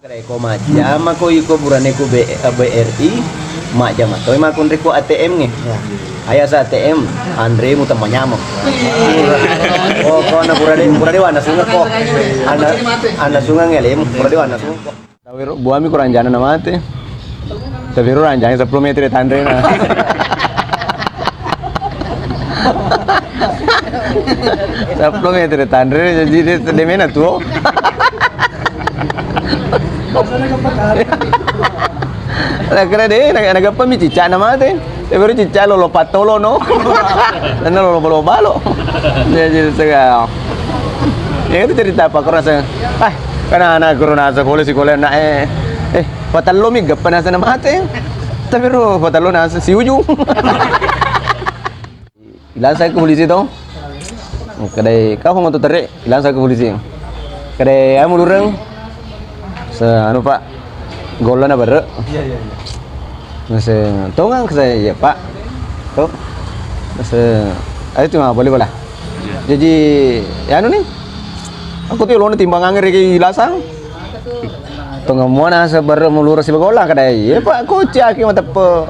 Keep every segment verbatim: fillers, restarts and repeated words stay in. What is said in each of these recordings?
Reko majjama ko iko burane ku B-, B R I, majjama toi makkunre ku A T M nge. Aya sa A T M, anre mu temma nyameng. Oh, ko na pura de, pura de wana sunge ko. Ana, ana sunge ngelem, pura de wana sunge ko. Tawiro buami ko ranjana na mate. Tawiro ranjana sepuluh meter tanrena. Sepuluh meter tanrena, jadi de, de mena tuo. Nah, kena de, na, na gappa mi cicak na mate. Tawiro cicak lolo patolo no. Nana lolo balo-balo. Jadi sega. Ya itu cerita apa kurasa. Ah, karena anak guru nasa polisi kuliah nak eh. Eh, Patallo mi gappa naseng na mate. Tapi ro patallo naseng siuju. Ilasai ke polisi to. Kedai kau mau tuh tere, ilasai ke polisi. Kedai anu lureng. Se anu Pak, golla na bare. Iya, iya, iya. Nase tongang ke saya ya Pak. To. Nase ayo cuma boleh bola. Jadi ya anu nih. Aku tuh lo timbangan reki ilasang. Tongemmuana sebarre mulura sibagola kadai. Iya, Pak, kocak aki mateppe.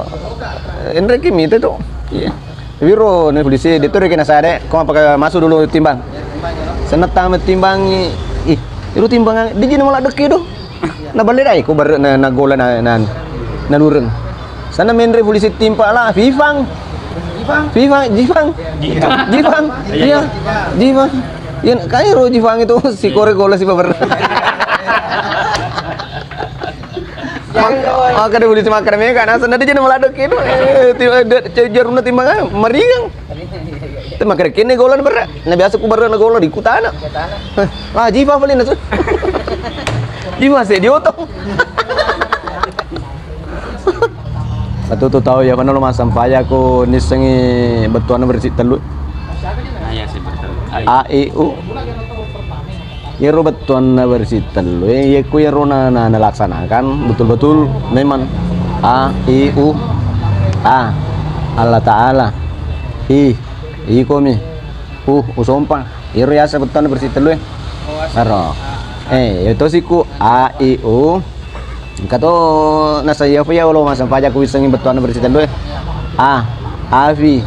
Enreki mite tu. Iya. Wiro ne polisi, dia tu reki nasade, ko apa masuk dulu timbang. Senna tama timbangi. Ih, itu timbangan, dia jadi malah deki tu. Na balle dai, ko barre na, na gola na, na, na lureng. Sana menre polisi timpa lah, Fifang. Fifang, Jifang. Jifang. Iya, Jifang. Iya, kairo Jifang itu si kore gola si babar. Maka dia polisi makan mega, nah sana dia jadi malah dok itu. Eh, tiba dia jarumna timbang ah, meriang. Itu makanya kini gola ni berat. Nah biasa ku berat na gola di kutana. Ah, Jifang paling nasu. Jifang sih diotong. Satu tu tau iya, pernah lo massempajang ko nissengi bettuanna bersi tellu. Ah, iya sih, betul. A, I, U. Iyaro bettuanna bersi tellu, eh, iya ku iyaro na, na, nalaksanakan betul-betul memang A, I, U. A, Allah Ta'ala. I, iko mi. U, usompa. Iyaro yaseng bettuanna bersi tellu, eh. Aro. Eh, iya tosi ku A, I, U. Engka to nasaba iya pa iya lo massempajang ku wissengi bettuanna bersi tellu e. A, afi,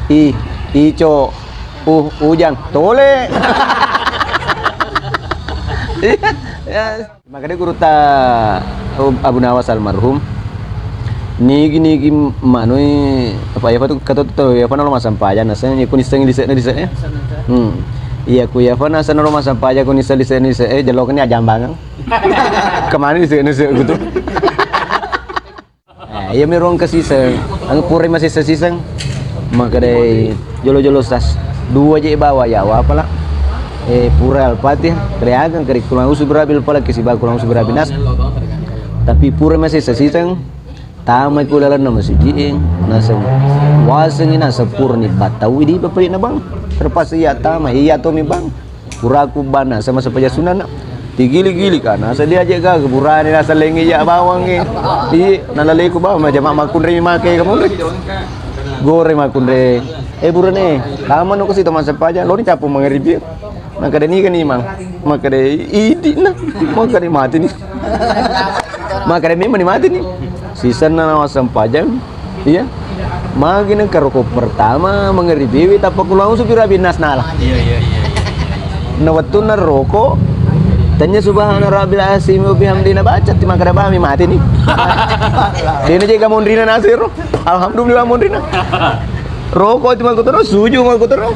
i, ico, u, ujang, tole. Iya, iya. Makanya gurutta Abu Nawas almarhum. Nigi-nigi manui apa iya pa tu kata tu iya pa nalo massempajang naseng iya ku nissengi lise'na lise'e. Hmm. Iya ku iya pa naseng nalo massempajang ku nisseng lise'na lise'e jellokni ajambangang. Kemana di sini sih gitu. Eh, iya mi ruang ke siseng. Anu pura masih siseng. Makkedai jolo-jolo sas. Dua je bawa yawa pala. Eh, pura Al-Fatihah. Kede ageng kede kulang usu berabil pala kesiba kulang usu berabil nas. Tapi pura masih siseng. Tama ku lalenna masiji'e, naseng wasengi naseng purani battauwi di bappe'na bang. Terpaksa iya tama, iya tomi bang. Puraku bana sama sepaja sunana. Tigili-gili kana, sedia aja gaga burane nasellengi iya bawangnge. Iya, nalaleku bawang, majama makkunre make kamunre. Gore makkunre. Eh burane, tama no kasi teman sepaja, loni capu mangaribi. Makkeda niga ni mang? Makkeda idi na. Makkeda mati ni. Makkeda memang ni mati ni. Sisenna nawa sempajang. Iya. Magi nengka roko pertama mangaribiwi tappa ku langsung pira binnas nala. Iya, iya, iya, iya. Na wettunna roko tanya subhana rabbil azim wa bihamdi na baca ti makkeda bami mati ni. Dena jega mondrina nasiro. Alhamdulillah mondrina. Roko ti makkutoro, suju makkutoro.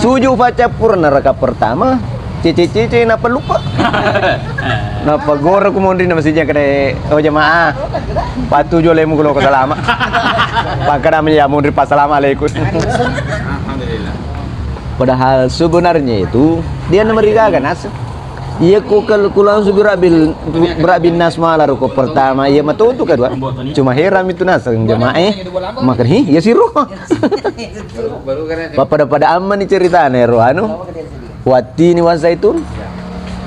Suju pacappur neraka pertama. Cece-cece nappa lupa. Nappa goro ku mondri na masijang kene, oh jamaah. Patuju lemu kulo salama. Pakkada mi ya mondri pa assalamualaikum. Alhamdulillah. Padahal sebenarnya itu dia na marigaga nas. Iya ku kal-, ku langsung berabil, berabil nas malah roko pertama. Iya matotu kedua. Cuma heran itu nas jamaah. Eh, makan hi, ya siru. Pada-pada aman ni ceritanya ro anu. Wattini Wa Zaitun.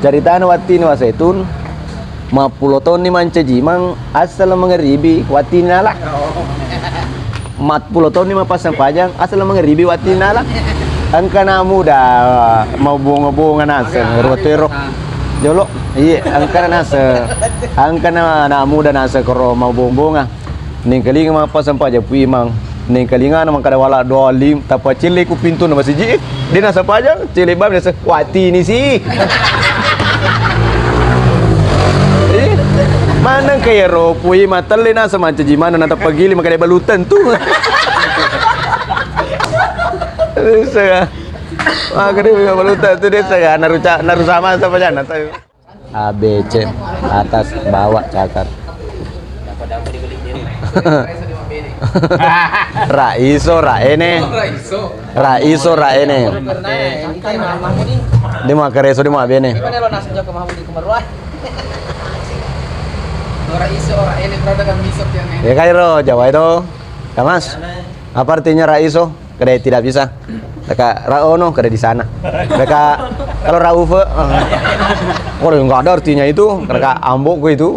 Caritana wattini Wa Zaitun. Mappulo taunni mancaji mang, asal mangaribi wattini nala. Mappulo taunni mappassempajang, asal mangaribi wattini nala. Engkana muda mau bonga-bonga naseng, ro tero. Jolo. Iya, engkana nase, engkana anak muda nase koro mau bombonga. Nengkalinga mappasang paja Pu Imang. Nengkalingana mangkada wala doa lim, tapacelle ku pintu na masiji. Dia nasa paja, cele bab nasa wati ni si. Eh, maneng ke ro Pu Imang telle nasa mancaji mana na tapagili mangkada balutan tu. Saya. Ah, kade balutan tu dia saya naruca narusama sapa jana tahu. A B C, atas, bawah, cakar. Ra iso, ra ene. Ra iso, ra ene. Di makareso, di mabene. Ya kairo, Jawa itu. Kamas, apa artinya ra iso? Kada tidak bisa. Mereka ra ono, kada di sana. Mereka kalau ra ufe, eh, kalau nggak ada artinya itu, mereka ambok gue itu.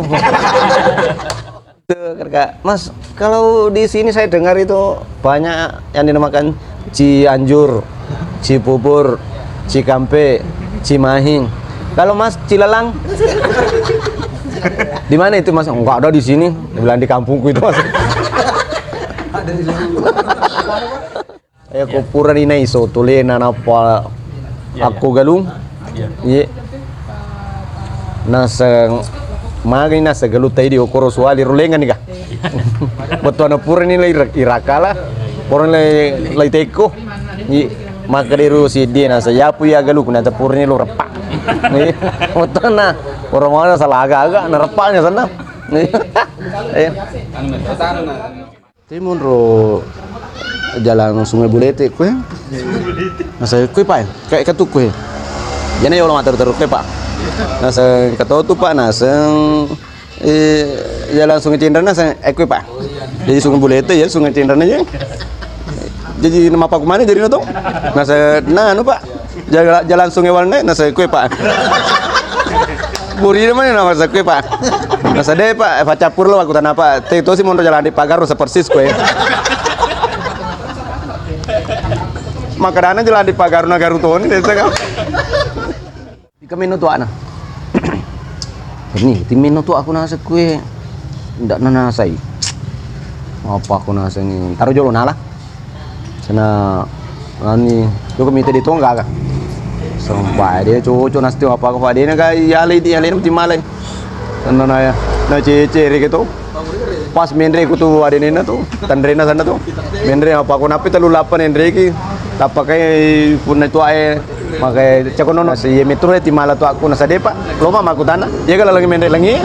Mereka, Mas, kalau di sini saya dengar itu banyak yang dinamakan Cianjur, Cibubur, Cikampek, Cimahi. Kalau Mas Cilelang, di mana itu Mas? Enggak ada di sini. Dibilang di kampungku itu Mas. Iya, ko purani naiso tulena nappa akko galung. Iya. Naseng magani naseng galutta idi okkoro suali rulengan nika. Bettuanna purani lai irakala. Purani lai, lai tekko. Iya. Maka deru siddi naseng yapu ya galung nata purani lo reppa. Iya. Bettuanna orang mana salah aga-aga na reppanya sana. Iya. Tapi monro jalan Sungai Bulete kue. Naseng kue, Pak, kayak ketuk kue. Jana yolo matar terus kue, Pak. Naseng ketotu, Pak, naseng, eh, jalan Sungai Cendana, naseng, eh, kue, Pak. Jadi Sungai Bulete ya, Sungai Cendana ya. Jadi nama apa kemana jadi nato? Naseng, nah, anu, Pak. Jala-, jalan Sungai Walne, naseng kue, Pak. Burine mani naseng kue, Pak. Naseng de, Pak, eh, pacappur lo aku tanah, Pak. Te tosi monro jalan di Pagaru sepersis kue. Makadana jalan di Pagaru na Garu toni desa kan. Ika meno tuana. Ini timino tu aku naseng kue. Ndak nanasai. Apa aku naseng ni? Taruh jolo nala. Sana ani, joko mita di tongga ka. Sampai dia cucu nasti apa ka, Pak, dia ka iya le, iya le mesti malai. Sana naya, na cece ri gitu. Pas menre ku tu adenena tu, tanrena sana tu. Menre apa ku napi telu lapan enre ki. Tappa kai punna tu ae makai cako nono si ye metro ti mala tu aku nasa depa. Loma maku tana. Iya ka lalangi menre langi.